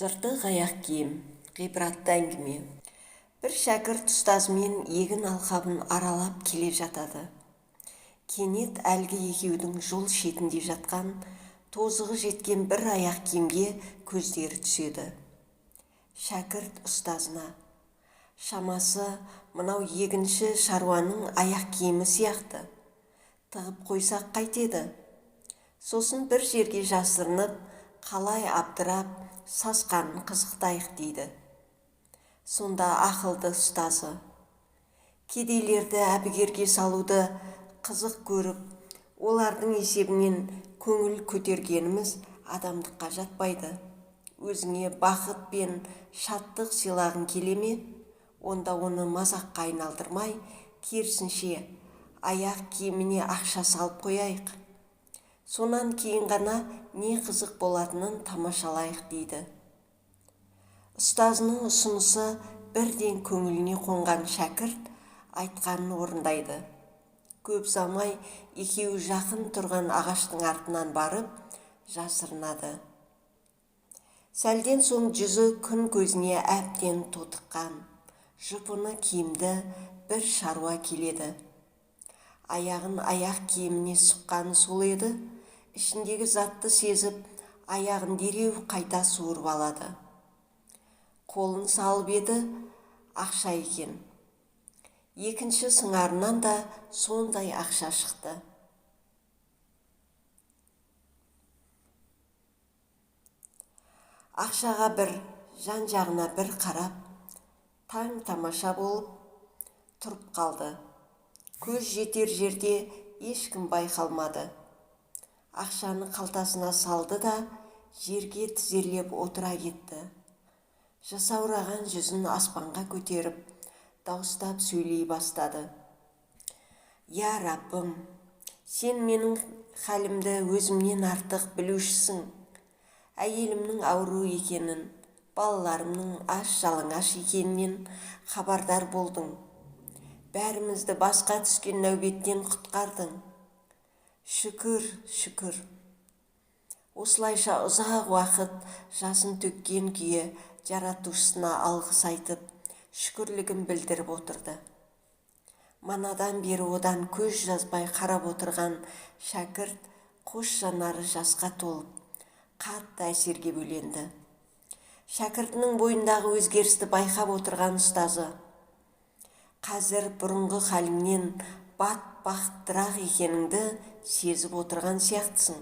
Жыртық аяқ киім. Ғибратты әңгіме. Бір шәкірт ұстазымен егін алқабын аралап келе жатады. Кенет әлгі екеудің жол шетінде жатқан, тозығы жеткен бір аяқ киімге көздері түседі. Шәкірт ұстазына: «Шамасы, мынау егінші шаруаның аяқ киімі сияқты. Тығып қойсақ қайтеді? Сосын бір жерге жасырынып, қалай абдырап, сасқанын қызықтайық», – дейді. Сонда ақылды ұстазы: «Кедейлерді әбігерге салуды қызық көріп, олардың есебінен көңіл көтергеніміз адамдыққа жатпайды. Өзіңе бақыт пен шаттық сыйлағың келе ме? Онда оны мазаққа айналдырмай, керісінше, аяқ киіміне ақша салып қояйық. Сонан кейін ғана не қызық болатынын тамашалайық», – дейді. Ұстазының ұсынысы бірден көңіліне қонған шәкірт айтқанын орындайды. Көп ұзамай екеуі жақын тұрған ағаштың артынан барып жасырынады. Сәлден соң жүзі күн көзіне әбден тотыққан, жұпыны киімді бір шаруа келеді. Аяғын аяқ киіміне сұққаны сол еді, ішіндегі затты сезіп, аяғын дереу қайта суырып алады. Қолын салып еді, ақша екен. Екінші сыңарынан да сондай ақша шықты. Ақшаға бір жан-жағына бір қарап, таң-тамаша болып тұрып қалды. Көз жетер жерде ешкім байқалмады. Ақшаны қалтасына салды да, жерге тізерлеп отыра кетті. Жасаураған жүзін аспанға көтеріп, дауыстап сөйлей бастады: «Я Раббым, сен менің халімді өзімнен артық білушісің. Әйелімнің ауру екенін, балаларымның аш-жалаңаш екенінен хабардар болдың. Бәрімізді басқа түскен нәубеттен құтқардың. Шүкір, шүкір!» Осылайша ұзақ уақыт жасын төккен күйі Жаратушысына алғыс айтып, шүкірлігін білдіріп отырды. Манадан бері одан көз жазбай қарап отырған шәкірт қос жанары жасқа толып, қатты әсерге бөленді. Шәкіртінің бойындағы өзгерісті байқап отырған ұстазы: «Қазір бұрынғы халіңнен бат бақыттырақ екеніңді сезіп отырған сияқтысың.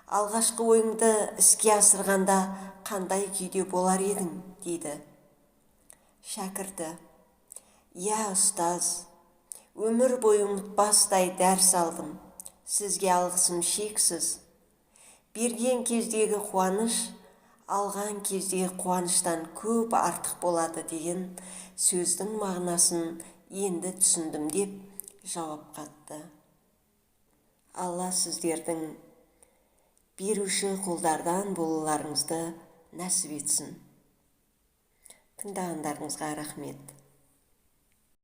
Алғашқы ойыңды іске асырғанда қандай күйде болар едің?» – дейді. Шәкірті: «Иә, ұстаз, өмір бойы ұмытпастай дәріс алдым. Сізге алғысым шексіз. Берген кездегі қуаныш алған кездегі қуаныштан көп артық болады деген сөздің мағынасын енді түсіндім», – деп жауап қатты. Алла сіздердің беруші қолдардан болуларыңызды нәсіп етсін. Тыңдағандарыңызға рахмет.